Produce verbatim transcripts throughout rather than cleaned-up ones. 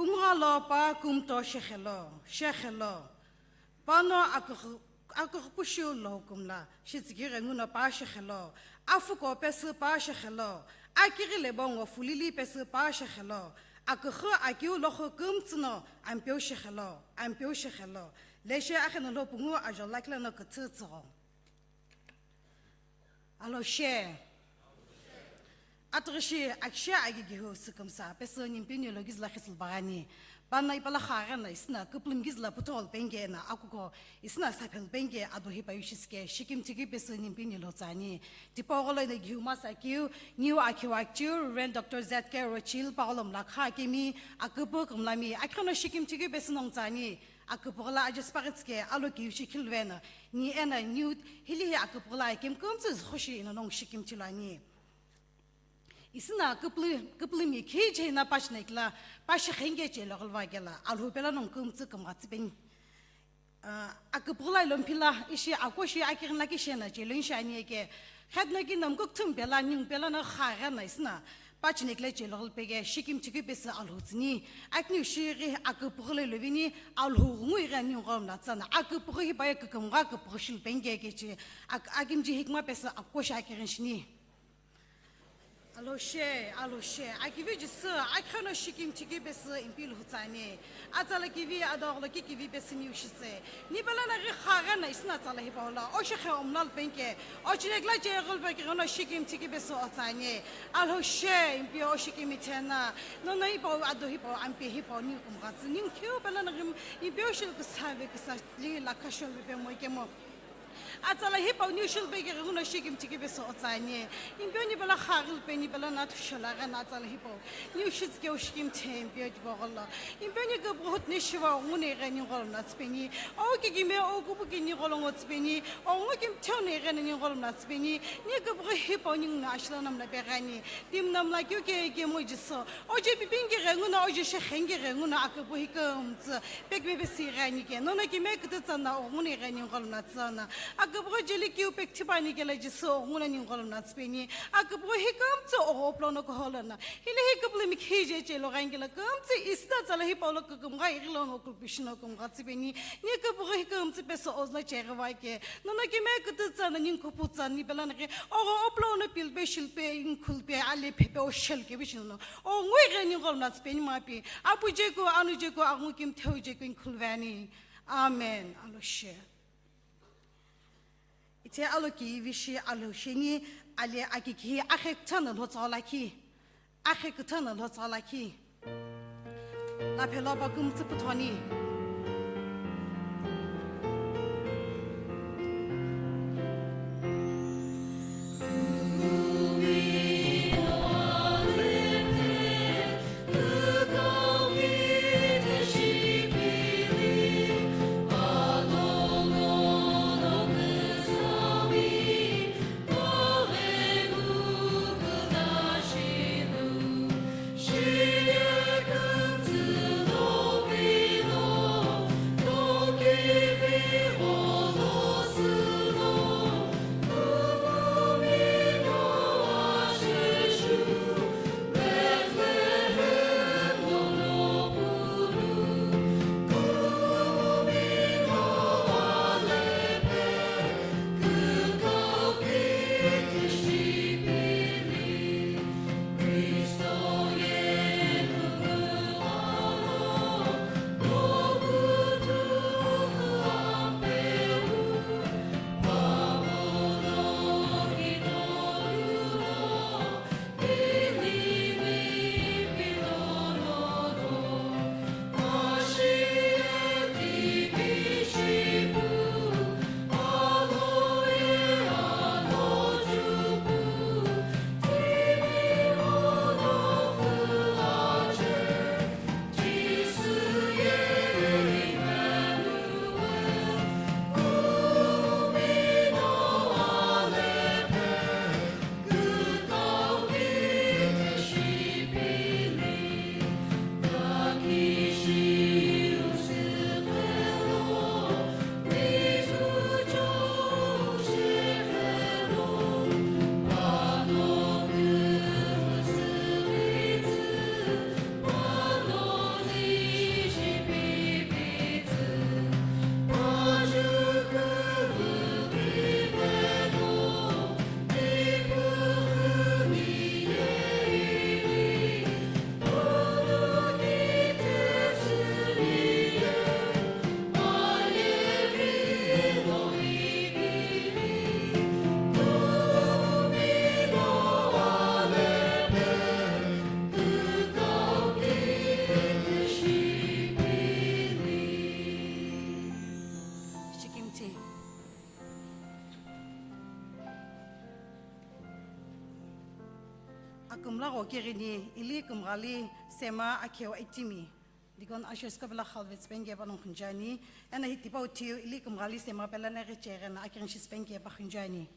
Kumgha lo pa kumto shekhelo, shekhelo. Pano akughu-, akughupu shiu lo kumla, shitsükighi nguno pa shekhelo. Afuko pesü pa shekhelo. Akighi lebo ngo fulili pesü pa shekhelo. Akughu akiu lokhu kümtsüno, Ampeu shekhelo, Ampeu shekhelo. Leshe akheno lo pungu ajo lakilano küthü tsügho. Alo she. Atughishi akishe agigihu sükümsa, pesü nimpini lo gizla khisil bagani. Pano ipala khagena isna küplüm gizla putol pengena akuko isna saphel penge ado hipa yushisike shikim thiki pesü nimpini lo tsani. Tipogolo ina gihu masa kiu, niu akiu akiu, Reverend Doctor Z K Rochil pagolom lakha kemi, aküpu kumlami, akhono shikim thiki pesü nong tsani. Aküpüghüla ajespaghitske alo kivishi khiluvena, ni ena niu hilihi aküpüghüla akimkümtsü züxushi ina nong shikim thilani. Isina küplü-, küplümi khiche ina pachinekla, pashi khenge chelo ghulva kela, alhu pela nong kümtsü kümghatsü peni. Ah, aküpüghüla ilo mphila, ishi akoshi akighinla kishena chelo inshi ani eke, khatno ki namkuk thum pela, ning pela na kha gha na isina, pachinekla chelo ghulpege, shikim thiki pesü alhu tsüni, akniu shighi aküpüghüla ilo vini, alhu ghungu ighi ani ngolom na tsana, aküpüghü hipaye kükümgha aküpüghü shilu penge kechi, ak-, akimji hikma pesü akoshi akighin shini. Alo she, alo she, akivi Jisü, akhono shikim thiki pesü impi lhutsani. Atsala kivi, adogholo ki kivi pesü niu shitse. Ni pela na ghi kha gha na isina atsala hipaula, o shekhe omlal penke, o chinekla che ghulpa ki ghono shikim thiki pesü otsani. Alo she, impi o shikim ithena. Nono hipa, ado hipa, ampi hipa, niu kumghatsü. Ning kiu pela na ghi impi o shil kusave kusa li lakha shol pe mo kemo. Atsala hipau niu shilpeghi ghenguno shikim thiki pesü otsani. Impeu ni pela khaghil pe ni pela na thushola gha na atsala hipau. Niu shitsike o shikim the impeu tipoghola. Impeu ni küpüghü hutni shiva o nguni ghe ni ngolom na tsipeni. O kikime o kupu ki ni ngolongo tsipeni. O ngu kim theu ni ghe ni ngolom na tsipeni. Ni küpüghü hipau ni nguna ashila namla peghani. Tim namla kiu ke kemo Jisü. Oje pipingi ghenguno, oje shekhengi ghenguno aküpüghü hikümtsü. Pekme pesü ighani ke, nono kime kütütsa na o nguni ighani ngolom na tsüna. Aküpüghü jeli kiu pek thipani kela Jisü o nguni ani ngolom na tsüpeni. Aküpüghü hikümtsü o oplono koholo na. Hile hi küpülümi khije chelo ghaini kela kümtsü isna tsala hipaulo kükümgha ighilo ngo kulpishino kümgha tsüpeni. Ni küpüghü hikümtsü pesü ozla cheghi va ke. Nono kime kütütsa na ning kuputsa ni pela na ke. O oplono pilpe shilpe inkhulpe ale phepe o shel ke bishino. O ngui ghe ni ngolom na tsüpeni mapi. Apu jeku, anu jeku, angu kim theu jeku inkhulveni. Amen. Alo she. Ithe alo ki vishi alo sheni ale aki ki akhe kthana lo tsala ki. Akhe kthana lo tsala ki. La phelo ba kum tsü puthoni. Kumla gho kirini ili kumghali sema akheo itimi. Deacon ushers kopela khalvets penge panong khunjani. Ena hi tipau thiu ili kumghali sema pela naghi chegena akirin shis penge pa khunjani.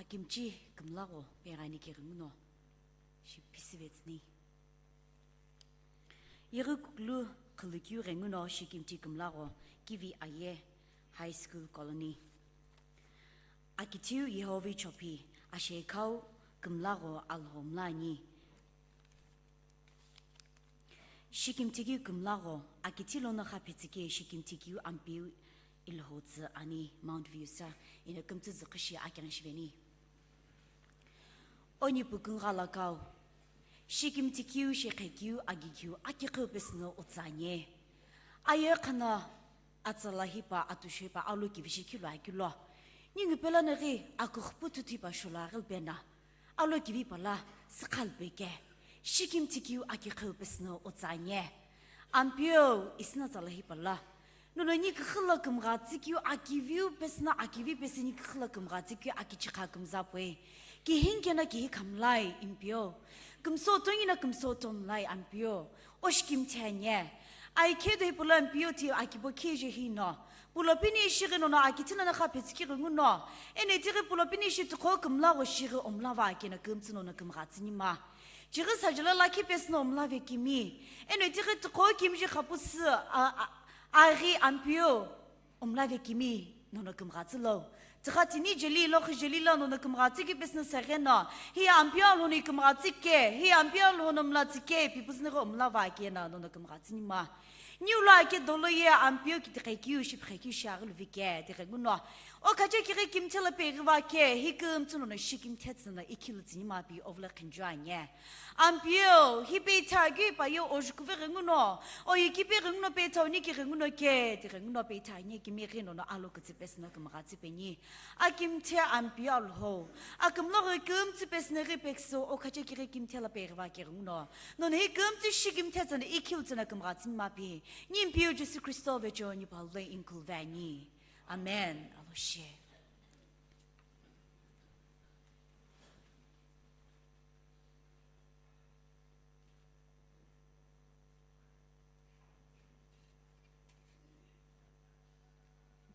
Kimchi kümlagho peghenike ghenguno shi pisive tsüni. Yeghi kukulu khülükeu ghenguno shi kimchi kümlagho Kivi Aye High School Colony. Akithiu Yehovi Chophi, ashekhau kümlagho Alhou mla ani. Shikimthi keu kümlagho, akithi lono kha phetsike shikimthi keu Ampeu Ilhou tsü ani Mount View sa ino kümtsü züqhishi akeng shiveni. Oni pukungha lakau, shikimthi keu, shekhe keu, agi keu, aki keu pesüno utsanye. Aye khana atsala hipa, atushu hipa, alo kivishi kilo akilo. Ningu pela neghi, akukhpu tutu hipa sholo aghil pena. Alo kivi pala, sikhal peke. Shikimthi keu aki keu pesüno utsanye. Ampeu, isina tsala hipa la. Nono ni kikhila kümgha tsikeu akiviu pesüna akivi pesü ni kikhila kümgha tsikeu akichikha kümza poi. Kihinke na kihi khamlai Ampeu. Kümso tongi na kümso tonlai Ampeu. Oshikimthi anye. Ai khe do hipula Ampeu ti akibo khe je hino. Pulo pini ishi ghi nono akithi lono kha phetsike ghenguno. Eno itiri pulo pini ishi tuqho kümlagho shighi omlava akena kümtsü nono kümgha tsüni ma. Chighi sajila lakhi pesüno omlave kimi. Eno itiri tuqho kimji khapusü a, a, aghi Ampeu omlave kimi nono kümgha tsülo. Tigha tini jeli lo khi jeli lo nono kümgha tsiki pesüno segheno. Hi Ampeu Alhou ni kümgha tsike, hi Ampeu Alhou no mla tsike, pi pusüni ghi omlava akena nono kümgha tsüni ma. Niu lo ake dolo ye Ampeu kitikhe keu, shipikhe keu, shiaghi luvike, tighenguno. O khache kighi kimthe la peghiva ke, hi kümtsü nono shikimthe tsüna ikhilu tsüni ma pi ovula khinju anye. Ampeu, hi peitha keu pa ye ojukuve ghenguno, o ikipe ghenguno peitha oniki ghenguno ke, tighenguno peitha anye kimi ghi nono alo kütsü pesüno kümgha tsipeni. Akimthe Ampeu Alhou, akümloghi kümtsü pesüno ghi peküsü o khache kighi kimthe la peghiva ke ghenguno. Nono hi kümtsü shikimthe tsüna ikhilu tsüna kümgha tsüni ma pi. Ni Ampeu Jisü Kristo vecho ni palo inkul vani. Amen. Alo shi.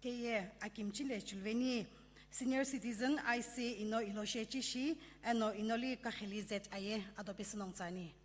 Keye akimchi le chulveni senior citizen I C ino iloshe chishi eno inoli kakheli Z aye ado pesü nongtsani.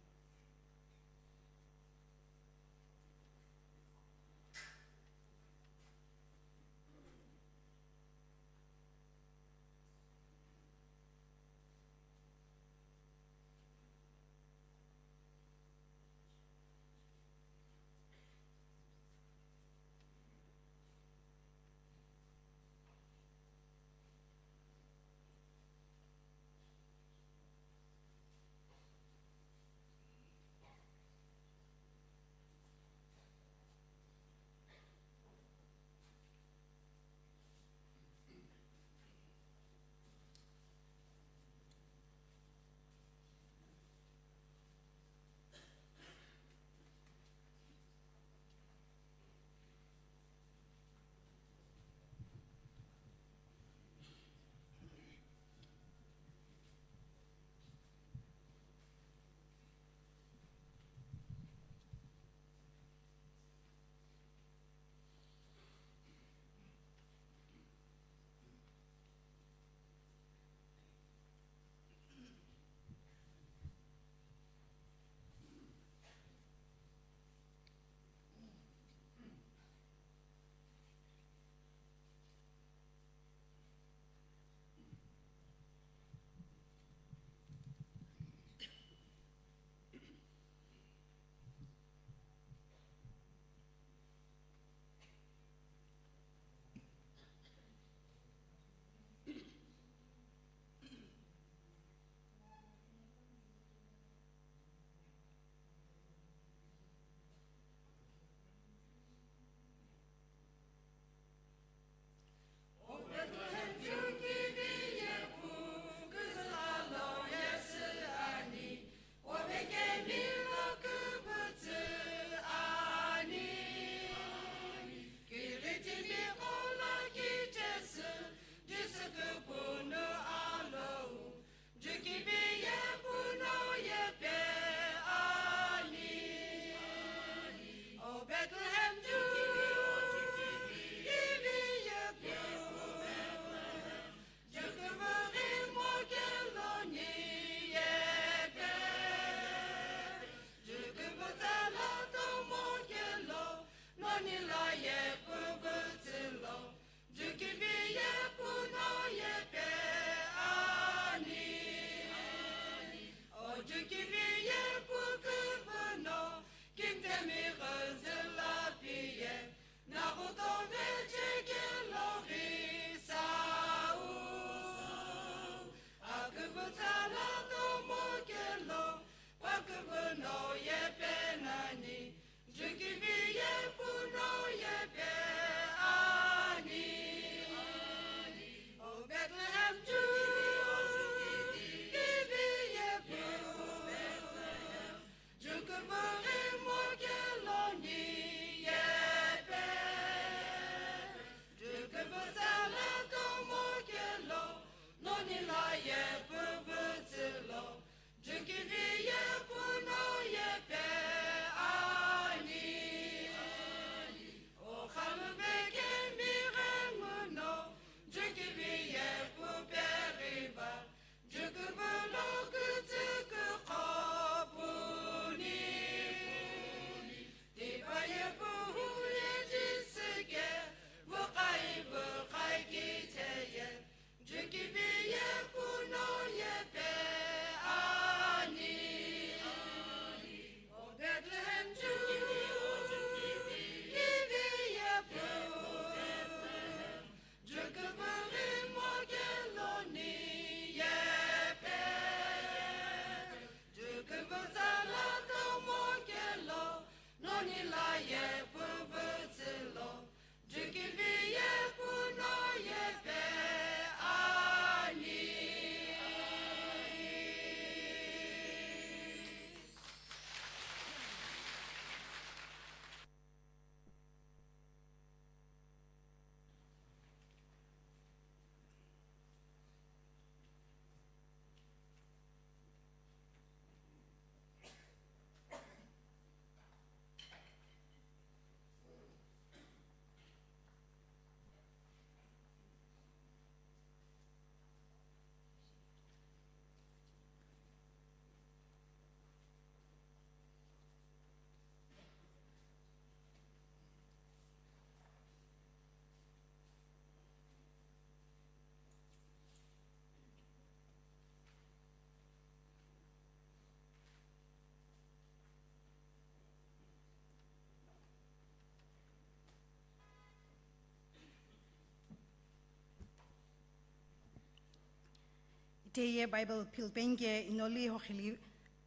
Teye Bible philpeni ke inoli hokhili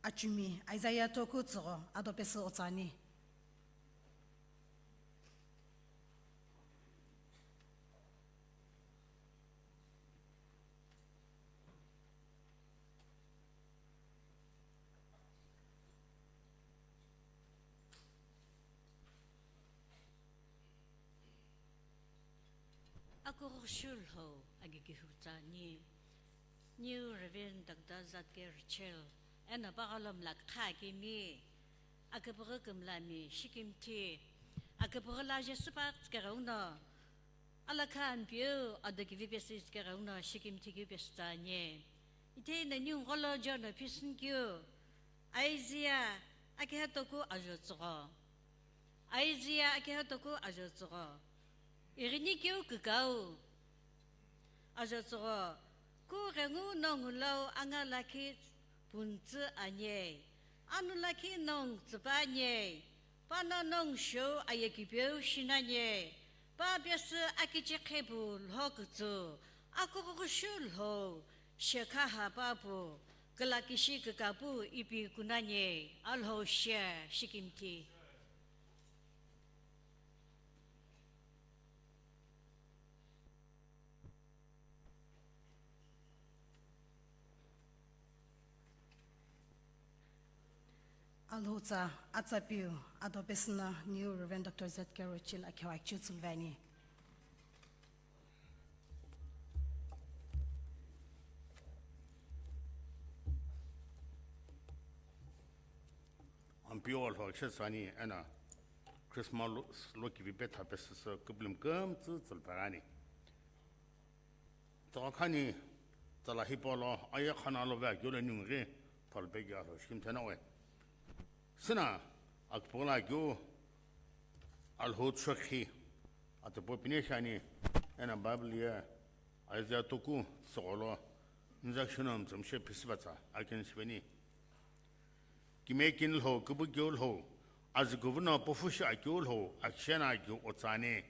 achumi Isaiah toku tsügho ado pesü otsani. Akughushu lhou agigihutsa ni, New Reverend Doctor Zatke Rachel, eno paghalom lakha kimi, akipughi kümlami shikimthi, akipughi la Jesü pa tsikegheuno, alakha ampeu ado kivi pesü tsikegheuno shikimthi kivi pesü tsani. Itheno ningu gholo John phisünikeu, Isaiah akihatoku ajotsügho. Isaiah akihatoku ajotsügho. Ighinikeu kükau. Ajotsügho, kughengu nongu lau anga lakhi puntsü ani. Anu lakhi nongu tsüpa ani. Pano nongu shou ayekipeu shinani. Pa pesü akichekhepu lho kütsü. Akughushu lhou. Shekha ha papu, kulakishi kikapu ipi kunani, Alhou she shikimthi. Alhou tsa atsa piu, ado pesüno New Reverend Doctor Zatke Rachel akhewa kichitsüluveni. Ampeu Alhou akishe tsüani eno Christmas lo, lo kivi petha pesüsü kupulum kümtsü tsülpegani. Tokha khani tsala hipau lo aye khana lo ve akeu lo ningu ghi phalpe keu Alhou shikimthi no we. Süna akipughi lo akeu Alhou tsushokhi atipu pine shiani eno Bible ye Isaiah toku tsügho lo nzakshino mtsümshe phisüvatsa akeni shiveni. Kime kini lhou, kübükeu lhou, azü kuvuno pofushi akeu lhou, akishena akeu otsani.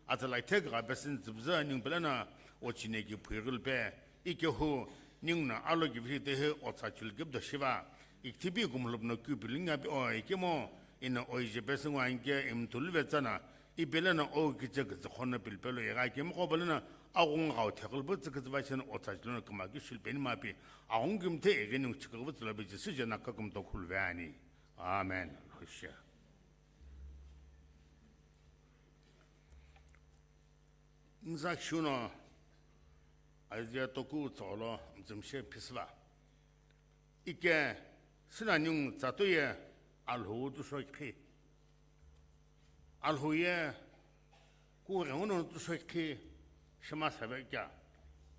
Atsala ithegha pesü ntsüpzü ningu pele no ochine ki phuighulpe, ikehu ningu no alo kivishi tehi otsa chulu kipdo shiva. Ikithipi kumhulupu no keu pilu nyapi o ikemu, ino oije pesü ngo anke imtulu vetsana, ipele no o kiche kütsü khono pilpelo igha kemu qo pele no aghungu ghau thekhulpu tsükütsü vacheno otsa chulu no kümaki shilpeni mapi. Aghungu kimthe ighi ningu chikighi vütsülo be Jisü jena kakumto khuluve ani. Amen. Hoshe. Nzakshino Isaiah toku tsügho lo mtsümshe phisüva. Ike süna ningu tsatoye Alhou tsushokhi. Alhou ye kughenguno tsushokhi shima save kea.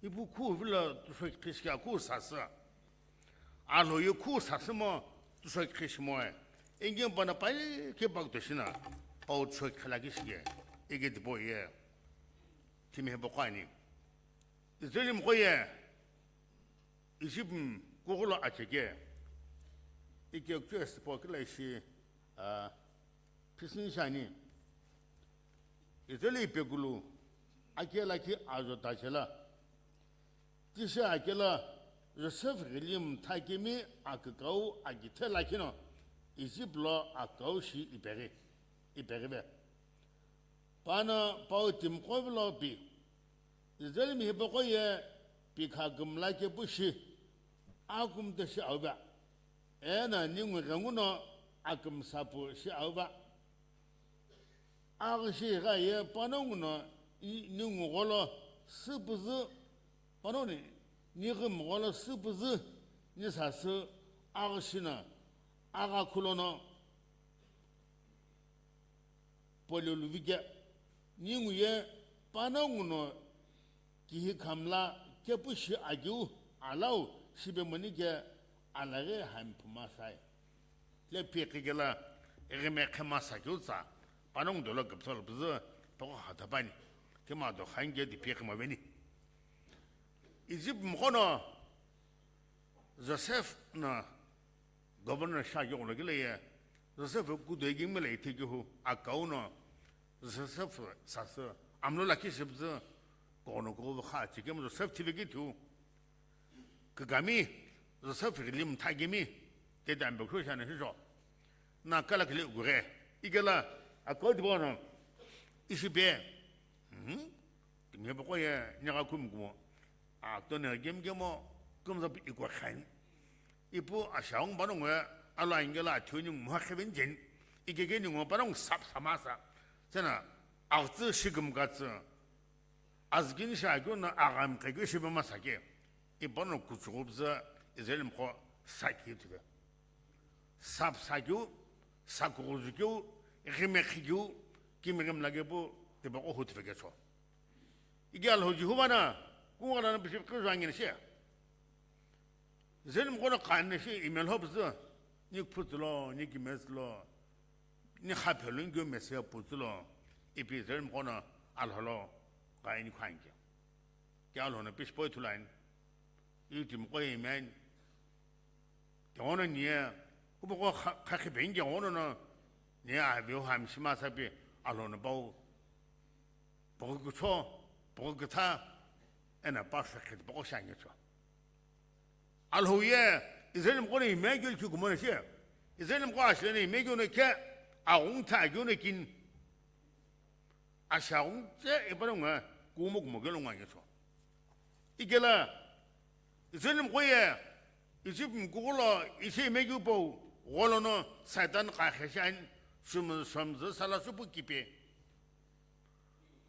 Ipu khu vilo tsushokhi shikea khu sasü. Alhou ye khu sasü mo tsushokhi shimoe. Ingi pana pai ke bak to shina. Pau tsushokhi lakhi shike. Ike tipau ye. Timi hepaqo ani. Israel miqo ye. Egypt kughulo acheke. Ike kuchou esipo kila ishi, ah, phisini shani. Israel ipekulu akela ki ajo tachela. Tishi akela Joseph ghili mtha kemi akikau akithe lakhi no Egypt lo akau shi ipeghi, ipeghive. Pano pau timiqo vilo pi. Israel mihipeqo ye pikha kümla kepu shi, akumto shi auva. Eno ningu ghenguno akümsapu shi auva. Aghi shi igha ye panongu no i-, ningu gholo süpüzü, panoni, nighi mgholo süpüzü, nisasü aghi shi no, agha khulono, polelu vike, ningu ye panongu no kihi khamla kepu shi akeu alau shipe monike alaghi hami phuma sai. Le pikhi kela, eghime khema sakeu tsa, panongu dolo gapsol püzü, poko khathapani, kema do khange di pikhi maveni. Egypt mghono, Joseph no governor shaghi ghono gile ye, Joseph kudo igi mele ithiki hu, akau no, Joseph sasü, amlo lakhi shipüzü, kono kovo kha chikemu Joseph thiveki thu. kükami, Joseph ghili mtha kemi, tete ambe khushani shisho. Na kala kile gure. Ikela, akodi bono, ishipe, hmm? Timi boko ye, nyaga kum kumo. Akto ne gem gemo, kumza pi iko khan. Ipu ashang bano ngwe, alo angela atuni mwa kheven jen. Ikege ni ngo bano sap samasa. Sena, agtsu shigum gatsu. Azgin shagyo na agam kagyo shibe masake. Ibano kuchugubza Israel mkho saki tuve. Sap sakyo, sakuguzukyo, gime khigyo, kimigim lagebu, tibako hutvegecho. Igi Alho Jehova na, kungana na bishop kuzangin shi. Israel mkho na kan shi, imel hobza, ni kputlo, ni kimeslo, ni khaphelun gyo Mesia putlo, ipi Israel mkho na Alho lo, kaini khwanke. Kya Alho na pish poi thulain. Yu tim koi men. Kya ono niya, kubo ko kha, kha khiben kya ono na, niya avi o ham shima sapi, Alho na bau. Boko kucho, boko kutha, ena pa shakhet, boko shanyo cho. Alho ye, Israel mkho na imegyo ki kumona shi. Israel mkho ashle na imegyo na kya, aung tha gyo na kin. Ashaung che ipanonga kumo kumo kelo ngangeso. Ikela, Israel mkho ye, Egypt mkugolo, ise imegyo po, golono, Satan ka kheshan, sum, sum, sala supu kipe.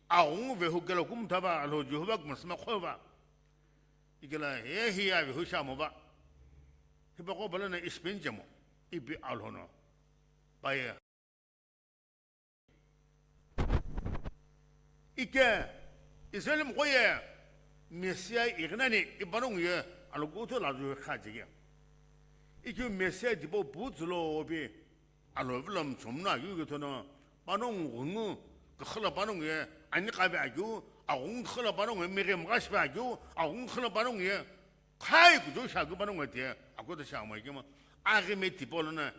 Aung vehu kelo kum thava, Alho Jehova kum sma khova. Ikela, he hi ya vehu shamo va. Hipa ko balana ispen jemo, ipi Alho no. Paye. Ike, Israel mkho ye, Mesia ighinani ipanongu ye, alokuto lazu kha jige. Ike Mesia dipo butsulo obi, Alho vilo mchomna yu getono, panongu gungu, kakhala panongu ye, ani kave agyu, agungu kakhala panongu ye, mire mgash ve agyu, agungu kakhala panongu ye, Khai kujo shagu panongu te, akuta shamai kema, agime tipolona,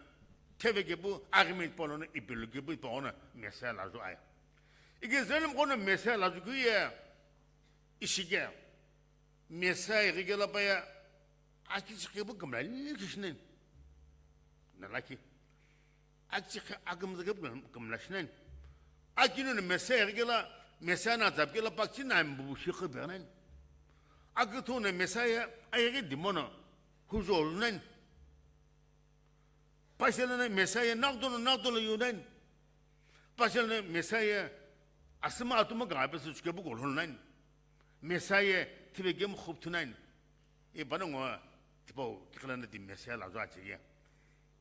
teve kepu, agime tipolona, ipilu kepu, tipolona, Mesia lazu ai. Ike Israel mkho na Mesia lazu kuye, ishike, Mesia irigela paya, akichi kepu kamla likishnen. Na laki. Akchikhe akümzü kümla shinen. Akinu ne Mesia kela, Mesia na zap kela pakchi na mbu shi khe benen. Akithu ne Mesia ayege dimono hujo lunen. Pasel ne Mesia nakdo nakdo le yunen. Pasel ne Mesia asima atuma ga pe su chike bu gol lunen. Mesia thibe gem khup thunen. E bana ngo tipo kikhlana di Mesia la zwa chige.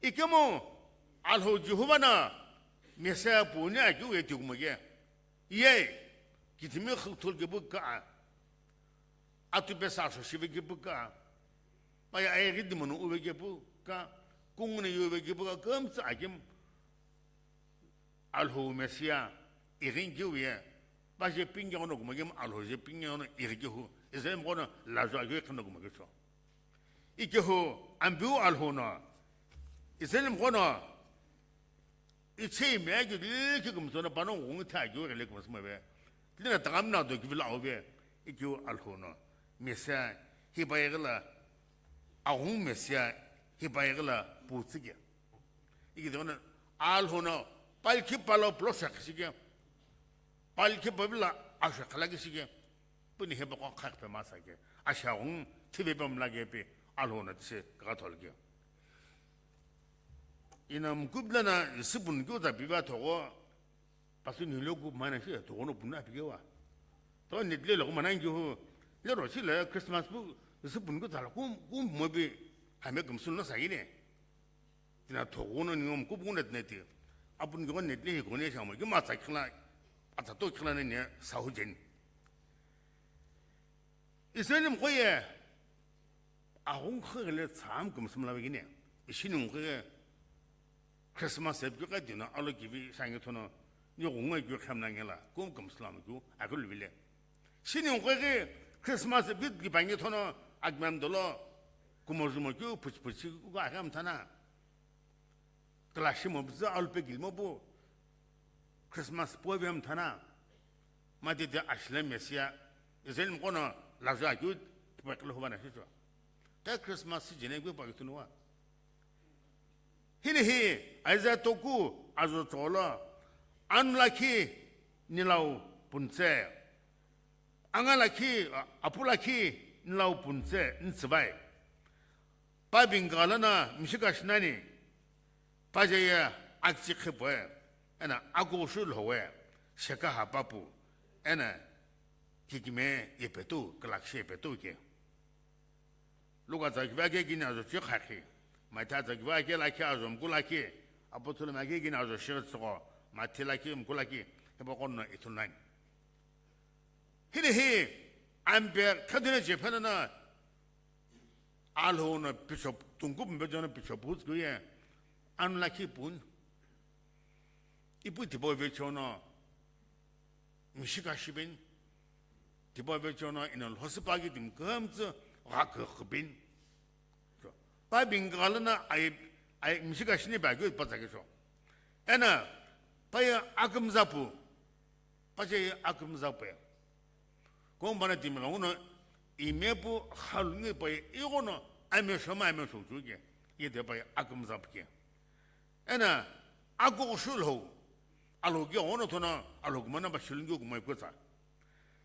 Ikemu Alhou Jehova na Mesia puni akeu ye tigumage. Ye, kitimi khulthul ke buka. Atu pesa so shive ke buka. Paya ayegi dimonu uve ke buka. Kungune yuve ke buka. Kamtsa akim Alhou Mesia, irin ke uye. Paje pinge ono kumage Alhou je pinge ono iri ke hu. Israel mkono la zwa ke khana kumage so. Ikehu ambiu Alhou no. Israel mkono. Ichei me ake leke kumsona pano ngungu tha ake ore le kumsuma be. Lina tagam na do kivila au be. Ikehu Alhou no. Mesia hipa yegela. Ahung Mesia hipa yegela putsige. Ike de ona Alhou no palki palo plosa kisige. Palki pavila asha khala kisige. Puni heba ko khak pe masa ke. Asha hung thibe pam lage pe Alhou na tse ka thol ke. Ina mkubla na sipun kyo ta biba thogo. Pasu ni lo ku mana shi thogo no puna pige wa. To ni le lo mana ngi ho. Le ro shi le Christmas bu sipun kyo ta la kum kum mo bi. Hame kum sun na sa ine. Tina thogo no ni ngom kup ngunat neti. Apun gyo net le hi gone shamo ki ma tsa khla. Atsa to khla ne ne sa hu jen. Israel mkhoye ahung khele tsam kum sumla begine. Ishini ngkhoye Christmas ep gyo ka dina alo kivi sangi thono. Ni gunga gyo kham na ngela kum kum slam gyo akul vile. Shini ngkhoye Christmas ep gyo ki bangi thono agmam dolo. Kumo jumo kyu puch puch ku ga ham thana. Kalashi mo bza alpe gilmo bu. Christmas po vem thana. Mate de ashle Mesia. Israel mkono laza kyu tpaklo hubana shicho. Te Christmas season ekeu pa kithunu wa. Hini hi, Isaiah toku ajo tsolo, anu lakhi nilau punse, anga lakhi, a-, apu lakhi nilau punse, ntsivai. Pa bingala na mishika shinani, pa jeye akichi khipoe, ena akoshu lowe, shekaha papu, ena kikime yepetu, kalakshi yepetu ke. Luka tsa kiva ke kini ajo chi khakhi. Matha tsa kiva ke lakhi ajo mku lakhi. Apotolo ma ke kini ajo shi tsoko. Mathi lakhi mku lakhi. Hebo kono ithunani. Hini hi ampe khaduna je phana na. Alho na bishop tungku mbe jona bishop hutsu ye. Anu lakhi pun. Ipu tipo ve chono. Mishika shibin. Tipau vecheono ina lhosipa ki timi kümtsü gha kükhübin. So, pa bingala na ai, ai mishika shini ba kyo pa tsakisho. Ena, pa ye akümzapu. Pa che ye akümzapu. Kong bana timi la uno, imepu khalungi pa ye igono, ame shoma ame shochu ke. Ye de pa ye akümzapu ke. Ena, akughu shu lhou, alhou ke ono thono, alhou kumana ba shilungi kumai kutsa.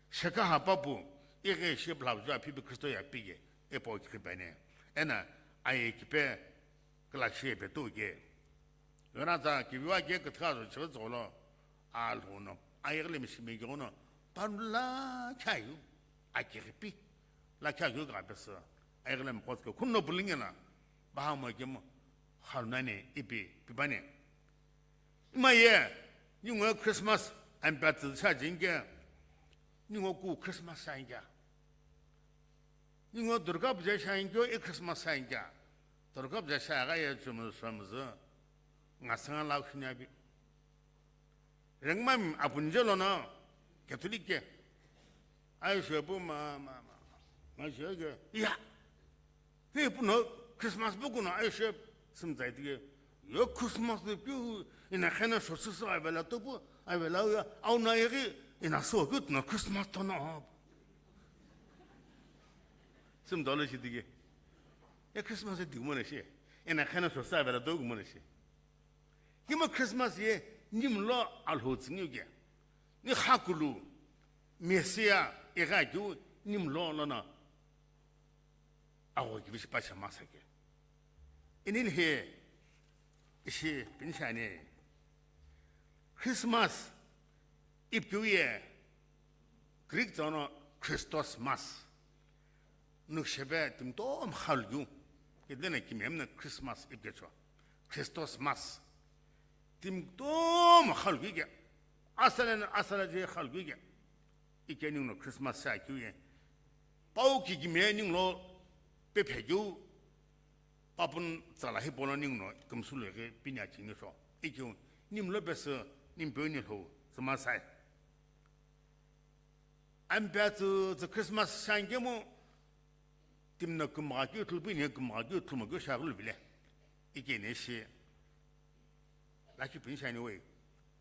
Shekaha papu, ighe shi blabja phibi Kristo ya pige, epo kipene. Ena, aye kipe, kala shi epe to ke. Yona ta kiviwa ke katka zo chiro zolo, alhou no, aye ghle mishimi ke ono, panula chayu, akiripi, la chayu ga besa, aye ghle mkotke, kunno bulingena, baha mo ke mo, khalunane, ipi, pipane. Ima ye, ningo Christmas, ampe tsü sha jingke, ningo ku Christmas sha ingke. Ningo Durga Puja sha ingke, i Christmas sha ingke. Durga Puja sha ga ye chumu shamzu, nga sanga lau shinya bi. Rengmam apunje lono, Catholic ke. Ai shepu ma, ma, ma, ma shege, ya. Hi puno Christmas bu kuno ai shep simzai tige. Yo Christmas de piu ina khena shosu so avela topu, avela ya, au na yegi ina so gut no Christmas tono. Simdolo shi tige. Ya Christmas de gumone shi. Ina khena shosu avela topu gumone shi. Kima Christmas ye nimlo alho tsingyu ke. Ni khakulu, Mesia, ega kyu nimlo lona. Ago kivishi pacha masake. Inil he, ishi pinshane. Christmas, ipkyu ye, Greek tsono Christos mas. Nukshebe timtom khalgyu. Idene kimemna Christmas ipkecho. Christos mas. Timtom khalgyu ke. Asalen asala je khalgyu ke. Ike ningno Christmas sa kyu ye. Pau ki kime ninglo pephegyu. Papun tsala hi polo ningno kumsulu ke pinya chingyo so. Ikyu nimlo pesu nimpyo ni lho. Suma sai. Ampe tsü tsü Christmas shangemo, timno kümgha keu ithulu pini kümgha keu ithulu mo keu shagulu vile. Ikene shi. Lakhi pini shani we.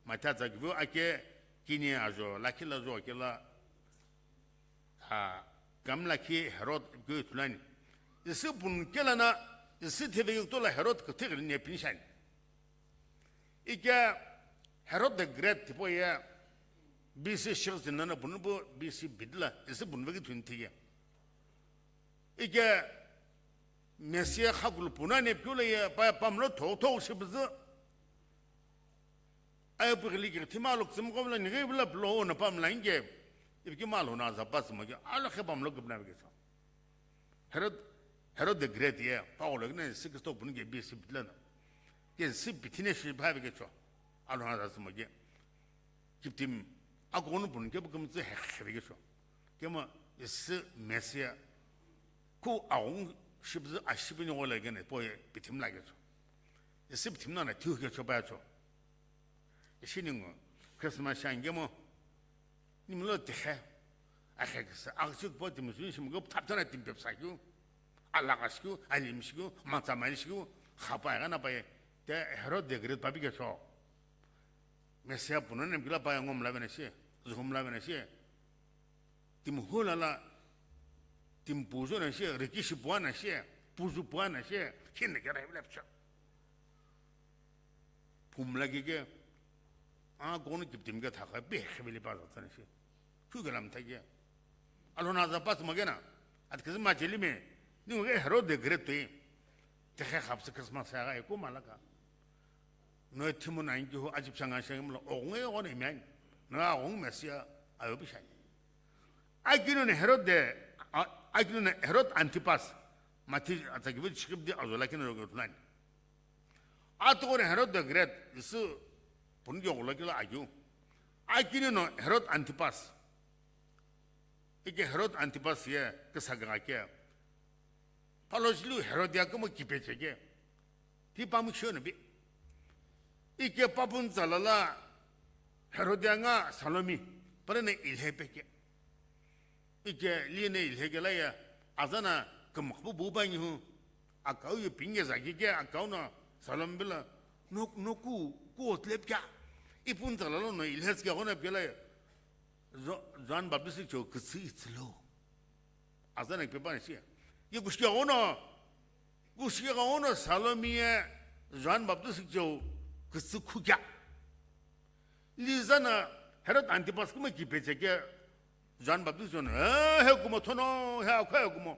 Matha tsa kivu ake kini ajo, lakhi la jo kela. Ha, kam lakhi Herod keu ithulani. Isi pun kelana, isi theve yuktola Herod kithigri ne pini shani. Ike Herod the Great tipo ye B C shigh zinana bunu bu B C bidla isi bunu veki twenty ye. Ike Mesia khakulu puna ne pyula ye pa pamlo tho tho shibizu. Ayo pigili ki thima lok zimko bla nige bla blo na pamla inge. Ibki malo na za pas ma ke ala khe pamlo gibna veki. Herod, Herod the Great ye, Paul ne siksto pun ke B C bitlana. Ke si bitine shi ba ke cho. Alo na das ma ke. Kiptim, akonu pun ke bukum tse he he ke cho. Ke ma isi Mesia. Ku aung shibzu ashibini wala ke ne po ye bitim la ke cho. Isi bitim na na tiu ke cho ba cho. Ishi ningu, Christmas shangemo, nimlo tehe, akhekisa, akhechik po timi suni shimgo, thapthana timi pepsa kyu, alagashkyu, alimshkyu, matsa malishkyu, khapa ya na paye, te Herod the Great papi ke so. Mesia puno nem kila paye ngom la vene shi, zuhum la vene shi. Timi hula la, Timi puzu na shi, rikishi pua na shi, puzu pua na shi, kina kera ivile pcho. Phumla kike, a kono kiptim ke thaka, pe khibili pa zata na shi. Chu ke lam thake. Alona za pas magena, at kizma chelime, ni nge Herod the Great toi. Te khe khapsi Christmas ya ga eko malaka. No thimu na inki ho ajib shanga shanga mla, o nge o ne men. Na o nge Mesia, ayo bishani. Akinu ne Herod de, a-, akinu ne Herod Antipas, Mati atsakivi chikip di azola kinu rogo tunani. Atugore Herod the Great, isu pungi ogola kila akyu. Akinu no Herod Antipas. Ike Herod Antipas ye, kisagaga ke. Palojilu Herodia kumo kipeche ke. Ti pamu shio na bi. Ike papun zalala Herodia nga Salomi, pare ne ilhe peke. Ike li ne ilhe ke la ya, azana kumakbu bu ba nyu. Akau ye pinge zaki ke, akau na Salomi bila, no, no ku, ku otlep kya. Ipun zalala no ilhe ke gona pela ya. Jo-, John Baptist cho kitsi itsilo. Azana pepa ni sia. Ye kushia ono, kushia ono Salomi ye John Baptist cho kitsi khukya. Lizana Herod Antipas kuma kipeche ke John Baptist no, eh, he kuma thono, he akha he kuma.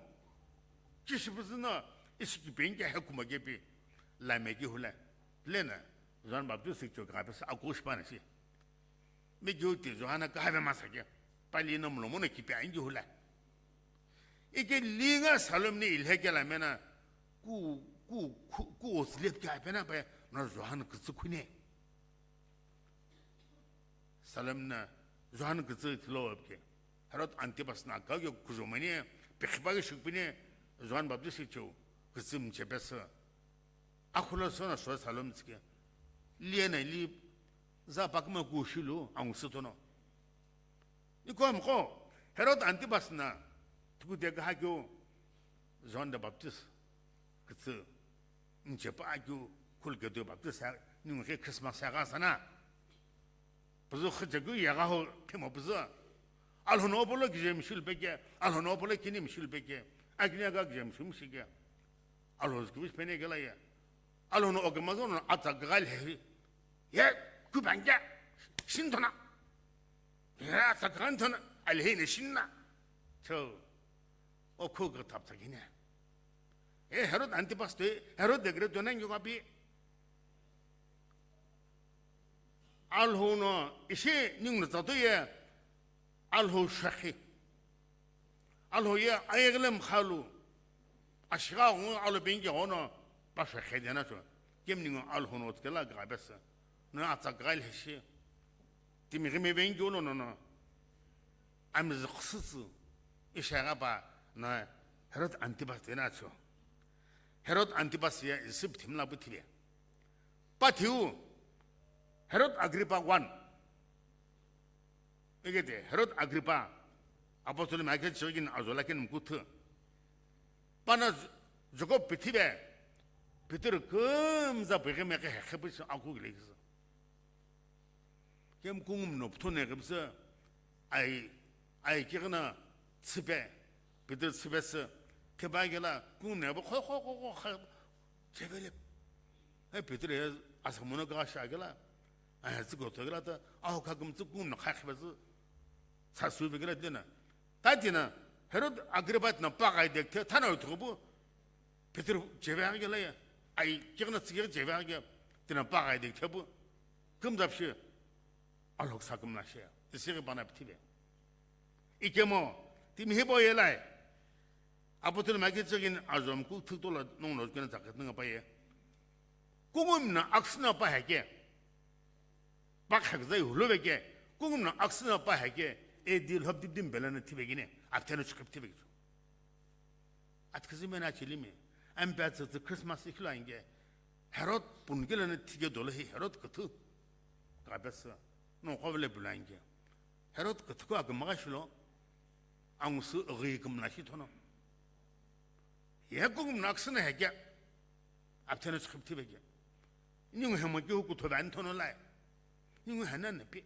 Kishipuzina, isi kipenke he kuma kepi. La me ki hula. Lena, John Baptist cho ka pesa akush pa na si. Mi keu ti Johana ka have masa ke. Pali no mlo mo no kipe angi hula. Ike linga Salomi ni ilhe ke la mena ku, ku, ku, ku oslep ke apena pe no Johana kitsi khune. Salomi na Johana kitsi tilo ke. Herod Antipas na ka ke kujomani, pe khipa ke shukpini, John Baptist cho kitsi mchepesa. Akhula sona so Salomi tsike. Liye na li za pakma ku shilu angu sutono. Iko mko Herod Antipas na tuku de ga hakyo John the Baptist kitsi mche pa akyu khul ke do Baptist sa ni nge Christmas sa ga sana. Puzu khachakeu yegha ho phimo puzu. Alhono opolo kije mishul peke, alhono opolo kini mishul peke, akini aga kije mishul mishike. Alhono kibish pene kela ye. Alhono oke mazono atsa gagal he. Ye, kubange, shintona. Ye, atsa gantona, alhene shinna. So, o ko ga tap tsakine. E Herod Antipas te, Herod the Great to nangi gapi. Alhou no ishi ningu no tsato ye, Alhou shakhi. Alhou ye ayeghle mkhalu. Ashiga ngu alo bengi ono pa shakhi dena cho. Kem ningu Alhou no tkela ga besa. No atsa ga ilhe shi. Timi gimi bengi ono no no. Amiz khsutsu. Ishaga pa na Herod Antipas dena cho. Herod Antipas ye isip thimla bu thibe. Pathiu, Herod Agrippa one. Egede, Herod Agrippa, Apostle Michael chirigin azola ken mkuthu. Pana Jacob pithibe, Peter kumza bwege meke hekhe pisi aku gile gizo. Kem kungum no pthone gibse, ai, ai kigna tsipe, Peter tsipe se, keba gela kungum ne bo kho, kho, kho, kho, kho, chevele. Ai Peter ye asa mono ga sha gela, ai tsi go to gela ta, aho ka gum tsi kungum no kha khebe tsi, sa su be gela dena. Ta dena, Herod Agrippa na pa ga de the, thana uthu bu, Peter cheve gela ya, ai kigna tsi ge cheve ge, dena pa ga de the bu, kumza pshi, Alhou sa kümla she, isiri pana pithibe. Ikemo, timi hibo yelai. Apotul Michael chagin azom ku thutola nong lo kena zakat nga paye. Kungum na aksna pa heke. Pak hek zai hulo beke. Kungum na aksna pa heke. E di lhop dip dim belana thibe gine. Apteno script thibe. Atkizime na chilime. Ampe atsatsi Christmas ikhilo ange. Herod pun kile na thige dolo hi Herod kuthu. Kabesa. No khovle bulange. Herod kuthu ko akma shilo. Angsu ghi kumla shi thono. Ye kungum na aksna heke. Apteno script beke. Ningu hemo ki huku thobe ani thono lai. Ningu hana na pi.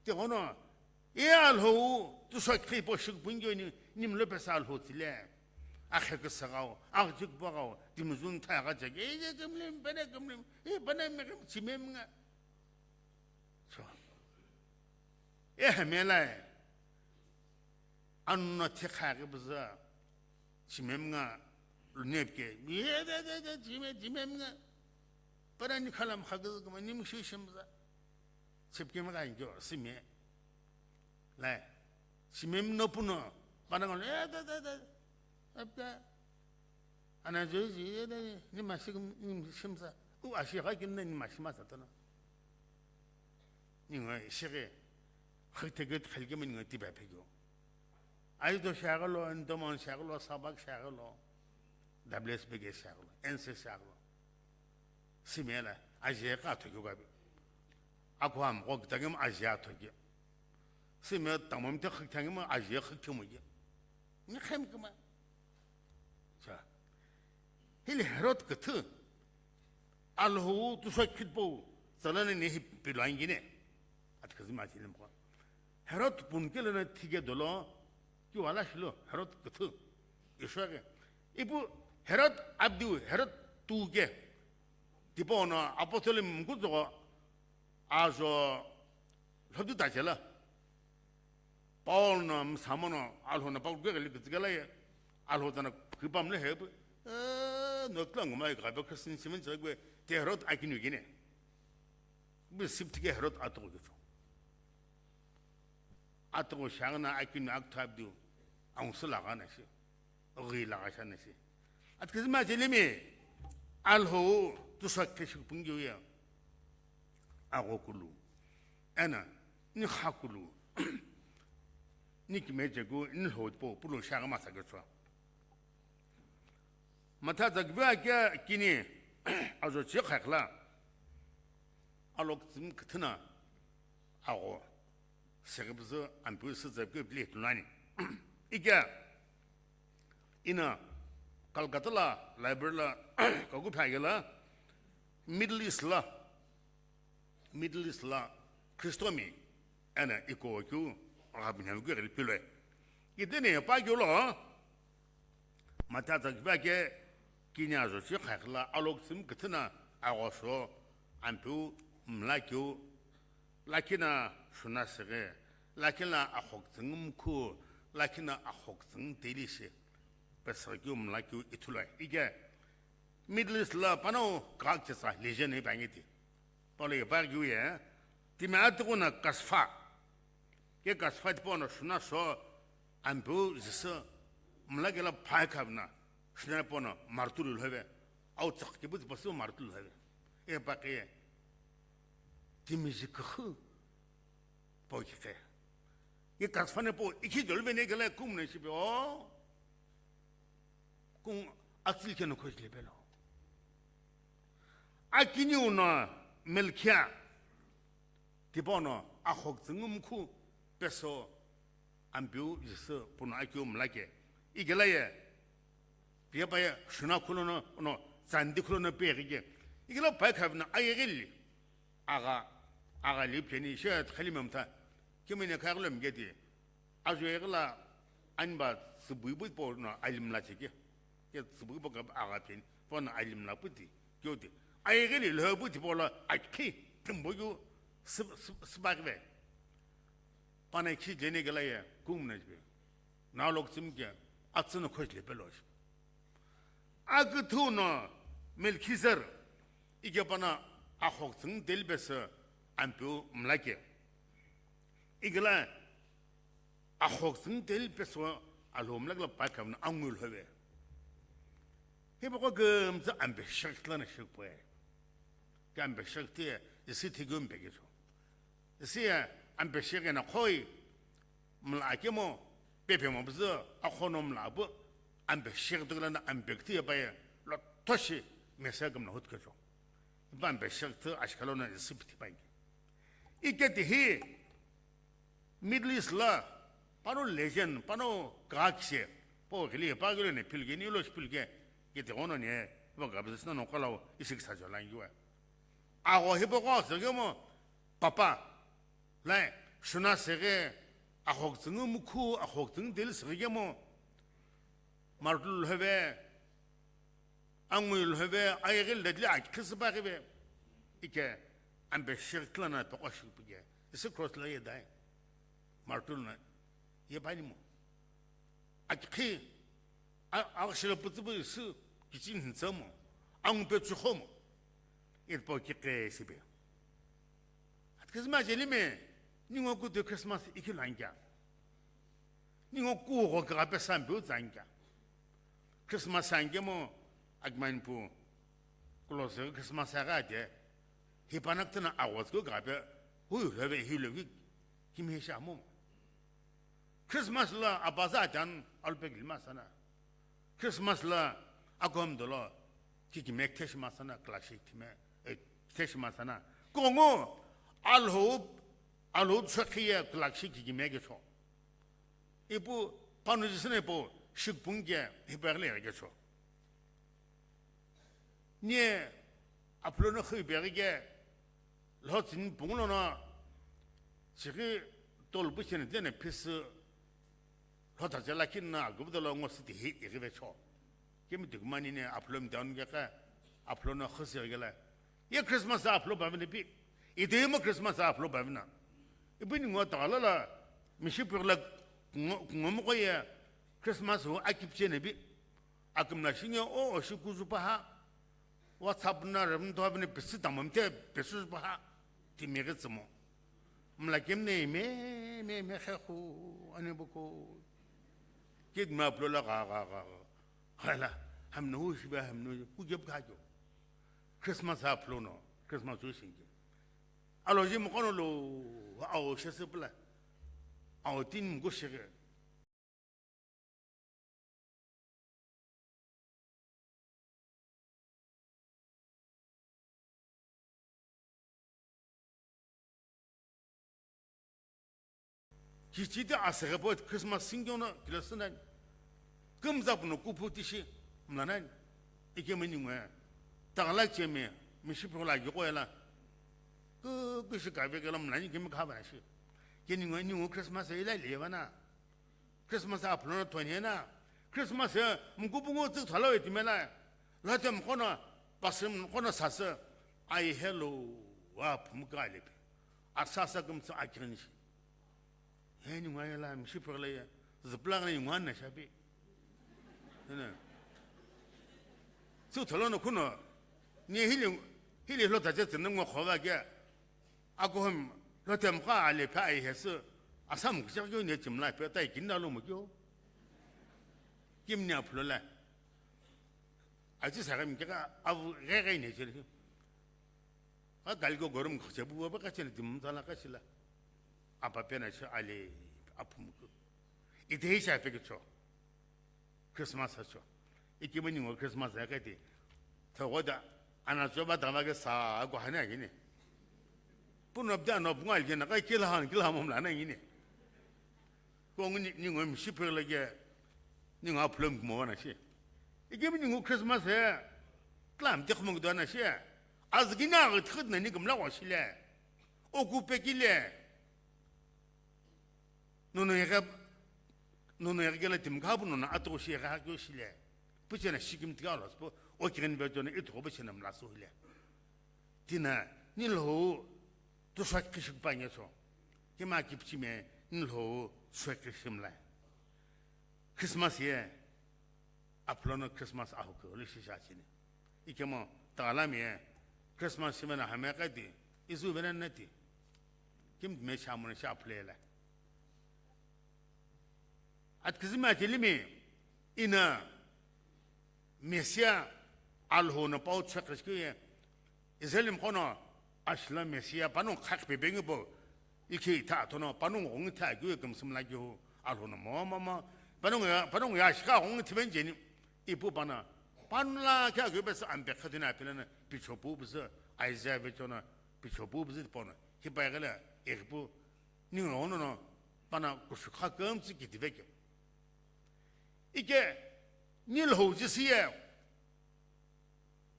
Te ono Ye Alhou, tusho kikhi po shikupungyo ni, nimlo pesa Alhou tsile. Akhe kusagao, akjik pagao, timizun thaga jage, ye kimlim, bene kimlim, ye bene mekim, chimem nga. So. Ye hemela e. Anno thikha ke buza. Chimem nga, lunep ke. Ye de de de, chime, chimem nga. Para ni khalam khagaz kuma, nim shi shimza. Chipke ma kan jo, sime. Lai, simem no puno, panang lo, eh, da, da, da, apta. Ana jo, ji, eh, da, ni masik, ni simsa. U ashi ga kin na ni masi masa tano. Ni ngai shige, khite get khalke min ngai tiba phego. Ai do shagalo, andomon shagalo, sabak shagalo. W S B G shagalo, N C shagalo. Simela, aje ka thoki gabi. Ako ham ko kitangem aje thoki. Sime tamam te khik thangem aje khik thumugi. Ni khem kuma. Sa. Hili Herod kethu. Alhou tu sa kitpo. Salana ni hi pilangi ne. At kazima chilim ko. Herod pun kele na thige dolo. Ki wala shilo Herod kethu. Ishwage. Ipu Herod abdu Herod tu ke. Tipo no apostol mkuzo ajo lhodu tajela. Paul no msamo no Alhou no Paul gele gele ye. Alhou tana khipam le hebu. Eh, no tlang mai ka be Christian simen chagwe te Herod akinu gine. Bi sip tike Herod atugo gicho. Atugo shangna akinu akthabdu. Aung sula gana shi. Oghi lagha shana shi. Atkizima chelimi Alhou tusa keshi pungiu ya. Ago kulu. Ena, ni kha kulu. Ni kimeje gu, ni lho po, pulo shaga masa ke chwa. Matha zagvia ke kini, ajo chi khakla. Alok zim kthina, ago. Sekebzu ampiu sü zepke bile tunani. Ike, ina Calcutta la library la kagu phage la Middle East la, Middle East la Christomi ena iko kyu agabinhamu kyu gili pilwe. Itene pa kyu lo, Matha zagvia ke kini ajo chi khakla alok zim kthina agoso ampiu mla kyu Lakina shuna seghe, lakina akhoktsüng mkhu, lakina akhoktsüng teli shi, pesakeu mlakeu ithulai. Ike Middle East la panau kagchesa legend hi bangi ti. Palo ye bagyu ye, timi atukuna kasfa. Ke kasfa tipono shuna so, ampiu zisü, mlakela phai khavna, shuna pono martulu lhove, au tsak kibu tipasu martulu lhove. E bakiye, Timizi kükhu. Pau kikhe. Ye kasfane po, ikhi dolvene gele kumne shipe, o. Kung atsil keno khojile pelo. Akiniu no Melkhia. Tipono, akhoktsüng mkhu, peso, Ampiu Jisü puno akeu mlake. Ikela ye, piye paye shuna khulono, no, tsandi khulono peghi ke. Ikela paye khavna ayeghi li. Aga, aga li peni she khali memtha. Kimine khaglo mgeti. Ajo egla anba tsibui bui po no alimla cheke. Ke tsibui po ka aga peni. Po no alimla puti. Kyoti. Ayeghi li lho puti po la akhi. Timbo yu sib-, sib-, sibagve. Pana ikhi dleni gala ye, kung mna jipe. Nalok tsimke, atsüna khoj lepe lo shi. Aküthu no Melkhizer, ike pana akhoktsüng delpesü ampiu mlake. Ikela akhoktsüng delpesü alo mlakla pakamna angul hove. Hipoko gümtsü ampe shaktlana shikpoe. Ke ampe shakti, isi thigum pekicho. Isi ya, ampe shegena khoi, mla akemo, pepe mo bzu, akhono mla bu, ampe shegdugla na ampe kti ya baye, lo toshi, mesa gumna hut kecho. Ba ampe shegtu ashkalo na isi piti bangi. Ike tihi, Middle East la, pano legend, pano kakse, po gili, pa gili ne pilge, ni lo pilge, ke te ono ne, ba gabzis na no kala, isi kisa jolangi wa. Ago hipo ko se mo, papa, Lai, shuna seghe, Axokutsüngü mukhu, axokutsüngü deli süghikemo, martulu lhove, angui lhove, ayeghi lhedli akikhi süpaghive, ike ambe shirkla na pekwa shikpike, isi cross la yedai, martulu na yepanimo. Akikhi, a-, aghashilo pütsüpu isi kichini hintsomo, angu pe chukhomo, itpo kikhe sipe. Atkizima chelime, ningo kutu Christmas ikilo ankia. Ningo kuho kaghape sampiu tsa ankia. Christmas ankemo, akimanipu, kulo se Christmas agha de, hipana ktena aghotsko kaghape, hui lhove, hi lhove, kimi he shamomo. Christmas la abaza atan alpek lima sana. Christmas la akom dolo kikime ktheshima sana, klakshi kime, eh, ktheshima sana. Kongo alhou, alhou chokhiye klakshi kikime kecho. Ipu panu jisene po shikpungke hiperle kecho. Ni aphulono khüipeghi ke lhotsüni pungulono, chighi tolupu cheni tene phisü lhothache lakhi na agüvüdolo ngo sütihi ighivecho. Kemi dikuma nini aphulo mdaun ke kha, aphulono khüsi ighila. Ye Christmas aphulo bavine pi. Idemo Christmas aphulo bavina. Ipu ningo taghala la mishi purla kungo-, kungomo ko ye Christmas hu akipchene pi. Akümla shinge o, o shi kuzu paha. WhatsApp na rem to avine pisi tamam te pisi paha. Timi ghi tsümo. Mla kemne me, me, me khe khu ani buko. Kid me aplo la ga, ga, ga, ga. Hala, hamno hu shiba, hamno hu jab kha jo. Christmas aplo no, Christmas hu shinge. Alo ji mo kono lo, ao shese pula. Ao tin mo shege. Kichiti aseghe po Christmas singyono kilasü nani. Kümza puno kupu tishi mla nani. Ikemi ningu. Taghala chemi, mishi phola yoko ela. Ku, kushi kave kela mla ni kemi kava shi. Keni ningu, ningu Christmas ela levana. Christmas aphulono thonhena. Christmas ye mkupungu tsük thalo etimela. Lhote mkhono, pasim mkhono sasü. Ai hello, wa phumuka lepe. Asasa kümtsü akinishi. He ningu ayela mishi purle ye. Zipla ngani ningu anna shapi. Hena. Tsük thalo no khuno. Ni hili, hili lhota je tsene ngo khova ke. Akohom lhote mkha ale pha ai hesü asam kichak kyo ne chimla pe tai kinna lo mo kyo. Kimni aphulo la. Aji sagam kika avu ghe ghe ne chele. A kalko gorum khache bu ba kachele dim tsala kachila. Apa pena che ale aphumuku. Ite hi sha pe kicho. Christmas acho. Ikimani ngo Christmas akati. Thogoda ana choba dama ke sa ko hane agine. Puno bda no bungal ke na kai kila han kila mom la na ngine. Ko ngini ningo mishi purla ke ningo aphulo mo na shi. Ikimani ngo Christmas he. Klam te khmo do na shi. Azgina ga thkhit na ni gamla wa shile. Oku pekile. Nono yeghe, nono yeghe kela timi khapu nono atoshi yeghe hakyo shile. Puchena shikim tika lo spo, o kigen be jona itho puchena mlaso hile. Tina, ni lho, to shwa kishik pa ngeso. Kima kipchime, ni lho, shwa kishim la. Christmas ye, aplono Christmas ahu ke, oli shisha chini. Ikemo, tagalami ye, Christmas shimena hame kati, isu vena nati. Kim me shamuna sha plela. Atkizima chelimi, ina Mesia alhona pau chekhiskiye, Israel mkhono ashla Mesia panu khakpe bengi bo, ikhi tha tono panu ngongi tha kyu kemsum la kyu alhona mo mo mo, panu ya, panu ya shika ngongi thiben jeni, ipu pana, panu la kya kyu bes ampe khadina pelana, pichopu bes, Isaiah vechona, pichopu bes pona, hipa gala, ipu, Ningu ono no pana kushukha kümtsü kitivekeu. Ike, ni lhou jisiye,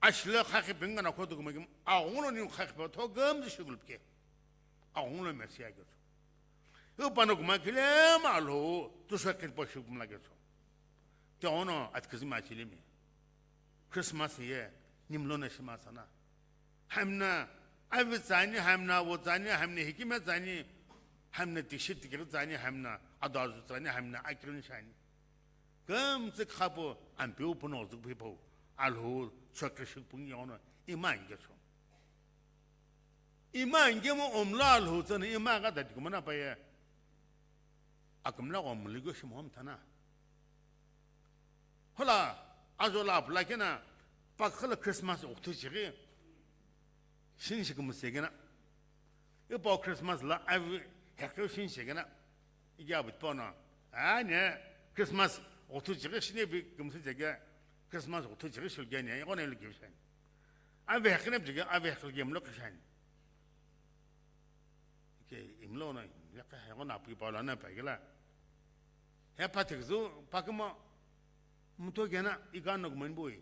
ashile khakhe pengana khodu kumakim, aghungu lo ningu khakhe pe tho kümtsü shigulpike. Aghungu lo Mesia kyochu. Hu pano kuma kile ma lo tu so kit po shuk mla ke so. Te ono at kizima chilimi. Christmas ye nimlo na shima sana. Hamna avi tsani, hamna wo tsani, hamna hikime tsani, hamna tishit tikir tsani, hamna adazu tsani, hamna akirin shani. Kamtsü khapo ampiu puno zuk pipo, Alhou chokri shuk pungi ono ima inge so. Ima inge mo omlo Alhou tsana ima ga dati kumana pa ye. Akamla ko muligo shimo mtana. Hola, ajo la apla kena, pakhala Christmas ukthu chiri, shin shi kumse kena. Ipo Christmas la avi hekhe shin shi kena. Igi abit pona. A ne, Christmas ukthu chiri shine bi kumse cheke. Christmas ukthu chiri shul gene, iko ne lu gimshan. Avi hekhe ne bi cheke, avi hekhe gem lo kishan. Ke imlo na, ya ka hego na pi pa la na pa gila. He pathik zu, pakuma, muto gena, igano gumani bui.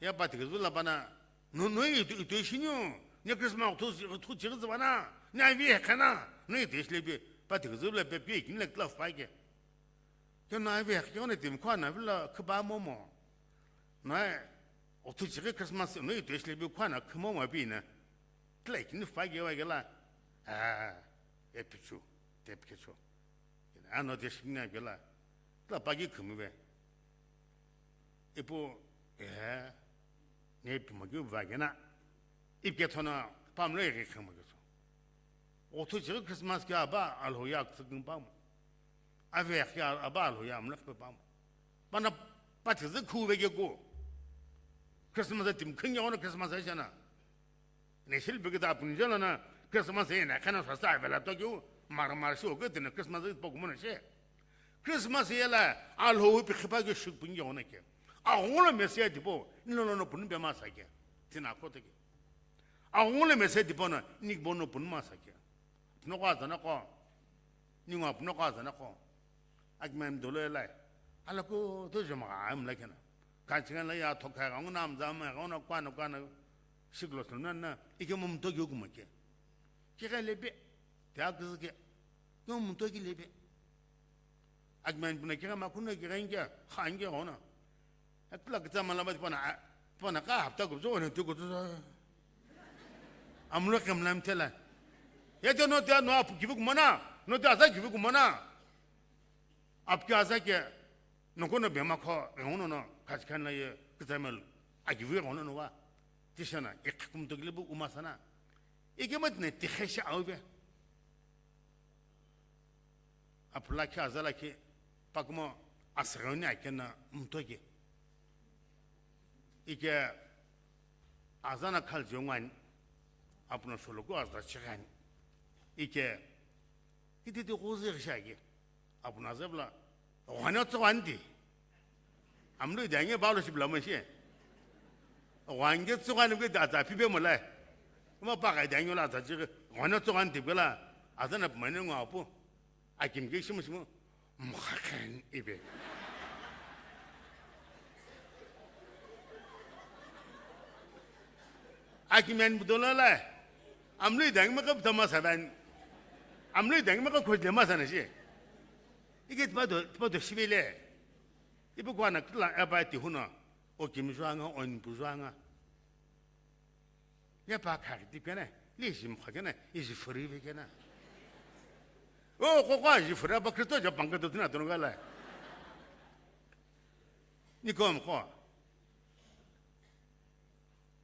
He pathik zu la bana, no, no, itu, itu ishinyo, ne Christmas tu, tu chiri zu bana, ne avi hekana, no itu ishle bi, pathik zu la pe pi, kin le klaf pa ke. Ke no avi hekana tim khwana vila khiba momo. No, ukthu chiri Christmas, no itu ishle bi khwana khimo ma bi na. Tlai kini fa ge wa ge la. Ah, e pichu, te pichu. Ano de shimna ge la. Tla pa gi khumi ve. Ipo, eh, ne pima gi va ge na. Ipke thona pamlo e ge khama ge so. Ukthu chiri Christmas ke aba Alhou ya ktsu ging pam. Ave ya aba Alhou ya amlo pe pam. Bana pathik zu khu ve ge ko. Christmas tim khin ya ono Christmas ya shana. Ne shil bigida apni jala na Christmas e na kana sa sa vela to kyu mar mar shi o ke tene Christmas e pok mona she. Christmas e la Alhou pi khipa ke shuk pin yo na ke. A ngolo mesia tipo, no no no pun be ma sa ke. Tina ko te ke. A ngolo mesia tipo na nik bono pun ma sa ke. Pno ko azana ko. Ningo pno ko azana ko. Akimem dolo elai. Ala ko to jama am la kena. Kachinga la ya thoka ga ngona amza ma ga ngona kwana kwana. Siglo sona na. Ike mum to gyu kuma ke. Ke ga lebe. Te akzike. Yo mum to gi lebe. Akimem puna ke ga ma kuna ke ga inge. Kha inge ngona. Atla kita mala ba pana, pana ka hapta ko zo ne tu ko zo. Amlo kem lam tela. Ya to no ta no ap kivu kumana, no ta za kivu kumana. Ap kya za ke no ko no be ma kho, e no no ka kan la ye kita mel. A kivu no no wa. Tishana ek kum to glibu uma sana. Ike mat ne ti khesha au be. Apulakhi azalakhi pakumo asüghüni akena mtoki. Ike azana khalji ongwani, apuno sholoku azda chighani. Ike ititi khuzi ghishagi, apuno azebla ghwani otsughani di. Amlu idangi balo shibla mo shi. Wange tsugan ge da za pibe mo lai. Ma pa ga idangi la za ji wange tsugan di bela. Azana pmane ngo apu. Akim ge shimu shimu. Mkhaken ibe. Akim yan budola lai. Amlu idangi ma ka tama saban. Amlu idangi ma ka khojle ma sana shi. Ige tpa do, tpa do shibele. Ipu kuana kila eba ti huna, o kim juanga, o npu juanga. Ya pa khari ti pena, li jim khagena, iji furi vegena. O, ko kwa ji furi, apa Kristo ja pangka to tina to gala. Ni kom ko.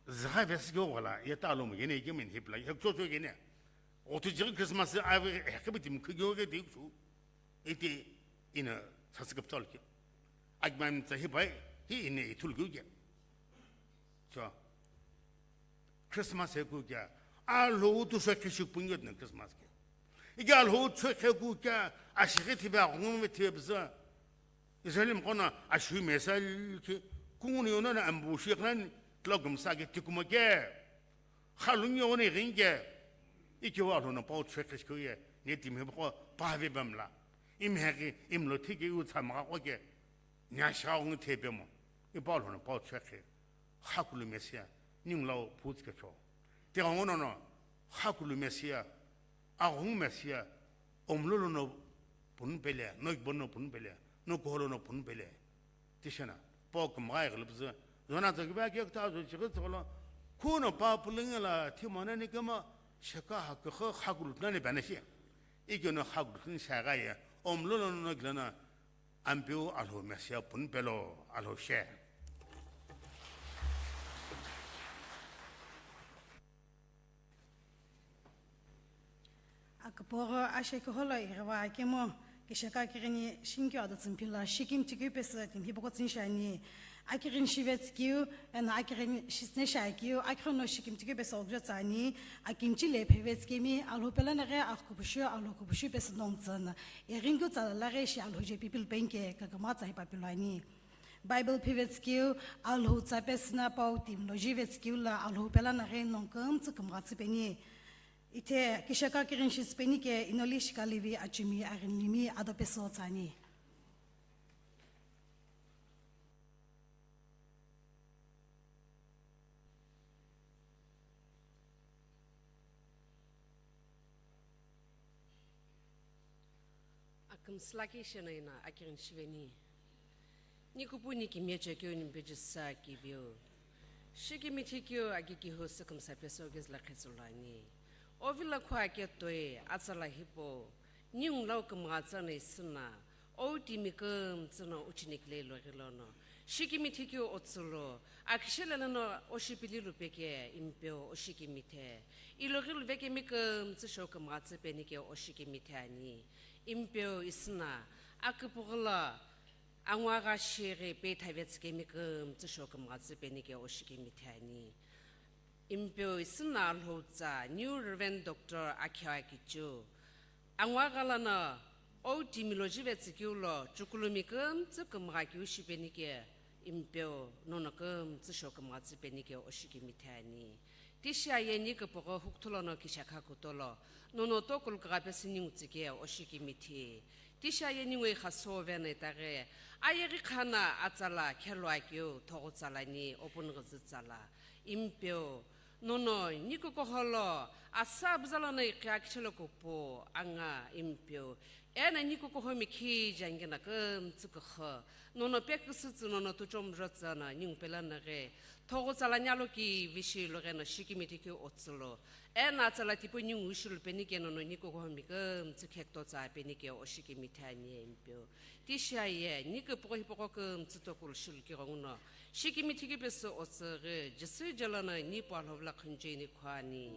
Zha ves go wala, ya ta lo mo gene, gemen hipla, ya cho cho gene. O tu jig Christmas, a ve, he ke bitim khigyo ge de chu. Iti ina sasakaptol ki. Agman tsa hi bai, hi ina itul ki uke. So, Christmas he ku kya? Alhou tu sa kishuk pungyot na Christmas ke. Ike Alhou tu sa ku kya? Ashikhi thibe, akhungu thibe bza. Israelim kona ashu mesal ki. Kunguni yona na ambu shiknan, tlogum sa ke tikuma ke. Khalungi one ringe, ikiwa lo no pau chekhe shkuye, ne timi ko pa ve bamla. Imhegi imlo thiki u tsama ko ke, nya sha ong the bemo. I pau lo no pau chekhe. Khakulu mesia, ninglau putske cho. Te ngono no, khakulu mesia, agung mesia, Omlo lono punu pele, no kibo no punu pele, no kuho lono punu pele. Tishena, po kümgha ighi lüpüzü, zona tsükibe akekutha azo chighi tsügholo, khuno pa pulungi la thimone ni kema, sheka hakükhü khakulu tnani banashi. Ikeno khakulu tnani shagha ye, omlo lono no gilana, Ampeu Alhou Mesia punu pelo, Alhou she. Aküpüghü ashekiho lo ighiva akemu, kisheka akighini shinikeu ado tsümphi lo shikimthi keu pesü timi hipau ko tsüni shiani. Akighini shive tsükeu, eno akighini shitsüne shiakeu, akighono shikimthi keu pesü okjo tsüani, akimchi le pheve tsükemi, Alhou pelo naghi aghükupushu, Alhou kupushu pesü nongu tsüni. Ighini keu tsala laghi shi Alhou je pipilo penike, kakama tsa hipa pilo ani. Bible pheve tsükeu, Alhou tsa pesü na pau timi lo jive tsükeu la Alhou pelo naghi nongu kümtsü kümgha tsüpeni. Ithe kisheka kighini shi tsüpeni ke inoli shikalivi achimi aghinilimi ado pesü tsüani. Akümsü lakhi shena ina akighini shiveni. Ni kupuni kimiye chekeu ni mpeji sa kiveu. Shikimithi keu agi kihu sükümsa pesü kezü la khetsülu ani. Ovilo khuake toi, atsala hipau, ningu lau kümgha tsüna isüna, ou timi kümtsü no uchinekile iloghilo no. Shikimithi keu otsülu, akishelelo no oshipili lupeke impeu oshikimithe. Iloghi luvekemi kümtsü shou kümgha tsüpeni ke oshikimithe ani. Impeu isüna, aküpüghü lo, angwagha shighi peithave tsükemi kümtsü shou kümgha tsüpeni ke oshikimithe ani. Impeu isüna Alhou tsa, New Reverend Doctor Akheo Akichu. Angwagha lono, ou timi lo jive tsükeu lo, chukulumi kümtsü kümgha keu shipeni ke, impeu, nono kümtsü shou kümgha tsüpeni ke oshikimithe ani. Tishi aye ni küpüghü hukuthu lono kishekha kutolo, nono tokulu kugha pesü ningu tsüke oshikimithi. Tishi aye ningu ikha sovena itaghi, aye ghi khana atsala khelua keu thoghu tsala ni opunu ghüzü tsala. Impeu, nono ni kukuho lo, asa buzalo no ikhi akishelo kupu, anga impeu. Ena ni kukuho mikhi jangina kümtsü kuhu. Nono peküsütsü nono tuchomro tsüna ningu pelo naghi. Thoghu tsala nyalo ki vishi logheno shikimithi keu otsülu. Ena tsala tipau ningu shilu penike nono ni kukuho mi kümtsü khekto tsa penike oshikimithi ani impeu. Tishi aye, ni küpüghü hipüghü kümtsü tokulu shilu kighenguno. Shikimithi keu pesü otsüghi, Jisü jelo no ni pu Alhou vilo khuncheni khuani.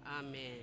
Amen.